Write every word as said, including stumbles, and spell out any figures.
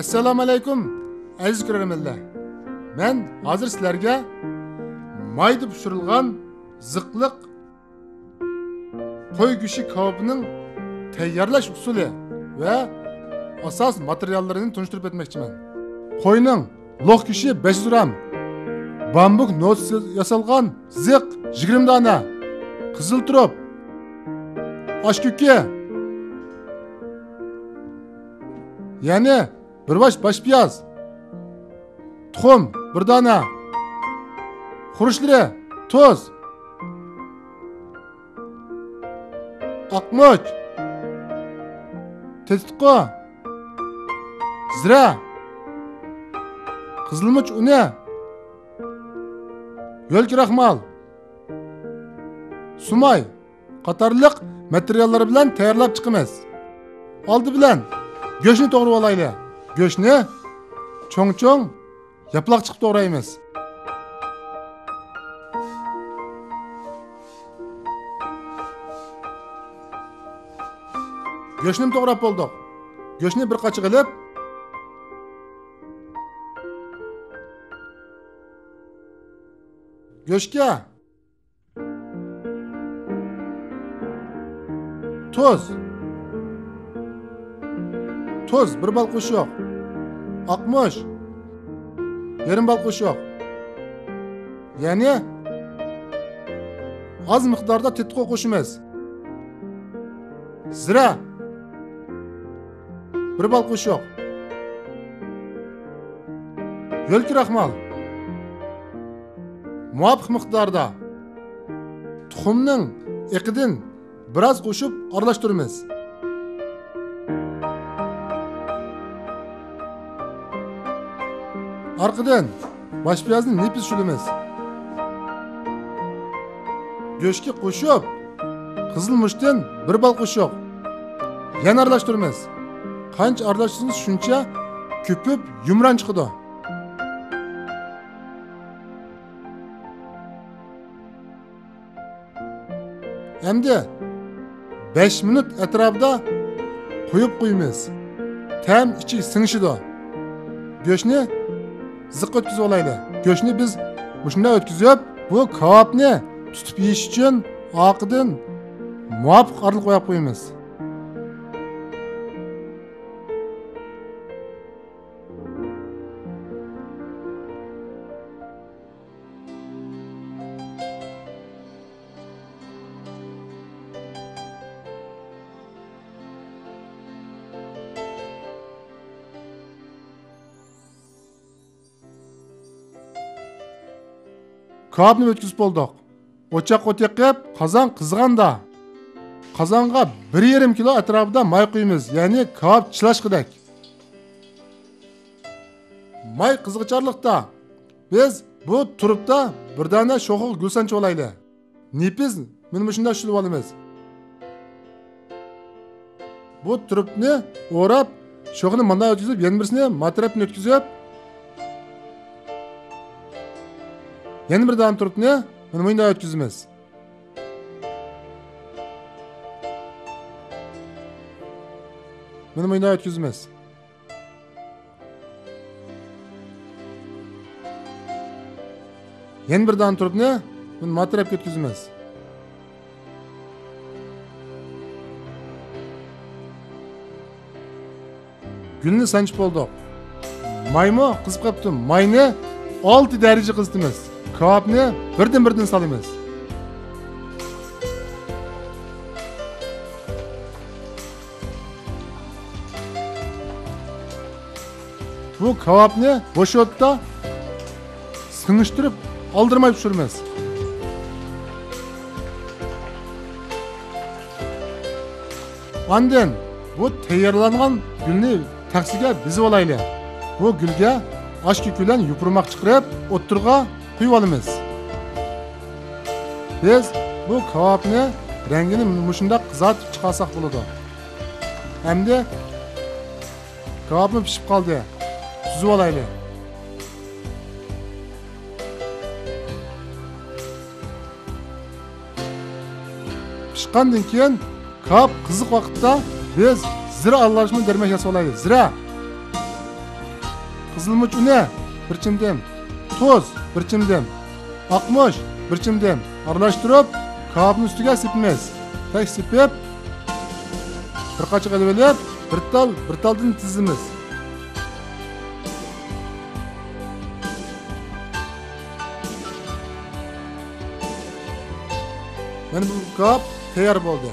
ئەسسالامۇئەلەيكۇم، ئەزىز كۆرەرمەنلەر. مەن ھازىر سىلەرگە مايدا پىشۇرۇلغان زىقلىق قوي گۆشى كاۋاپىنىڭ تەييارلاش ئۇسۇلى ۋە ئاساس ماتېرىياللىرىنى تونۇشتۇرۇپ ئۆتمەكچىمەن. قوينىڭ لوق گۆشى بەش يۈز گرام، بامبۇك نوتىسى ياسالغان زىق يىگىرمە دانە، قىزىل تۇرۇپ، ئاش كۆكى، يەنى بىر باش باش پىياز، تۇخۇم بىر دانە، خۇرۇچلىرى، تۇز، ئاقمۇچ، تېتىتقۇ، زىرە، قىزىلمۇچ ئۇنى، ھۆل كراخمال، سۇماي قاتارلىق ماتېرىياللار بىلەن تەييارلاپ چىقىمىز. ئالدى بىلەن گۆشنى توغرىۋالايلى. گۆشنى چوڭ-چوڭ ياپىلاق چىقىپ توغرايمىز. گۆشنىمۇ توغراپ بولدۇق. گۆشنى بىر قاچىغا ئېلىپ، گۆشكە تۇز. تۇز، بىر بال قوشۇق. ئاقمۇچ، يېرىم بال قوشۇق. يەنى ئاز مىقداردا تېتىتقۇ قوشىمىز. زىرە، بىر بال قوشۇق. ھۆل كراخمال، مۇۋاپىق مىقداردا. تۇخۇمنىڭ ئېقىدىن بىراز قوشۇپ ئارىلاشتۇرىمىز. ئارقىدىن باش پىيازنى نېپىز شۈلىمىز. گۆشكە قوشۇپ، قىزىلمۇچتىن بىر بال قوشۇق يەنە ئارىلاشتۇرىمىز. قانچە ئارىلاشتۇرسىڭىز، شۇنچە كۆپۈپ يۇمران چىقىدۇ. ئەمدى بەش مىنۇت ئەتراپىدا قويۇپ قويىمىز. تەم ئىچىگە سىڭىشىدۇ. گۆشنى زىق ئۆتكۈزۈپ ئالايلى. گۆشنى بىز مۇشۇنداق ئۆتكۈزۈپ، بۇ كاۋاپنى تۇتۇپ يېيىش ئۈچۈن ئارقىدىن مۇۋاپىق ئارىلىق قويۇپ قويىمىز. كاۋاپنى ئۆتكۈزۈپ بولدۇق. ئوچاققا ئوت يېقىپ، قازان قىزىغاندا، قازانغا بىر يېرىم كىلو ئەتراپىدا ماي قۇيىمىز، يەنى كاۋاپ چىلاشقۇدەك. ماي قىزغىچارلىقتا بىز بۇ تۇرۇپتا بىر دانە شوخىغا گۈل سانچىۋالايلى. نېپىز مانا مۇشۇنداق شۈلۈۋالىمىز. بۇ تۇرۇپنى ئوراپ، شوخىنى مانداق ئۆتكۈزۈپ، يەنە بىرسىنى ما تەرەپتىن ئۆتكۈزۈپ، يەنە بىر دانە تۇرۇپنى مانا مۇنداق ئۆتكۈزىمىز. مانا مۇنداق ئۆتكۈزىمىز. يەنە بىر دانە تۇرۇپنى مانا ما تەرەپكە ئۆتكۈزىمىز. گۈلنى سانچىپ بولدۇق. مايمۇ قىزىپ قاپتۇ. ماينى ئالتە دەرىجە قىزىتىمىز. كاۋاپنى بىردىن-بىردىن سالىمىز. بۇ كاۋاپنى بوش ئوتتا سىڭىشتۈرۈپ، ئالدىرىماي پىشۇرىمىز. ئاندىن بۇ تەييارلانغان گۈلنى تەخسىگە بېزىۋالايلى. بۇ گۈلگە ئاش كۆكى بىلەن يوپۇرماق چىقىرىپ، ئوتتۇرىغا قويۇۋالىمىز. بىز بۇ كاۋاپنى رەڭگىنى مۇشۇنداق قىزارتىپ چىقارساق بولىدۇ. ئەمدى كاۋاپمۇ پىشىپ قالدى. سۈزۈۋالايلى. پىشقاندىن كېيىن، كاۋاپ قىزىق ۋاقىتتا بىز زىرە ئارىلاشما دەرمەك ياسىۋالايلى. زىرە. قىزىلمۇچ ئۇنى بىر چىمدىم، تۇز بىر چىمدىم، ئاقمۇچ بىر چىمدىم ئارىلاشتۇرۇپ، كاۋاپنىڭ ئۈستىگە سېپىمىز. تەك سېپىپ، بىر قاچىغا ئېلىۋېلىپ، بىر تال، بىر تالدىن تىزىمىز. مانا بۇ كاۋاپ تەييار بولدى.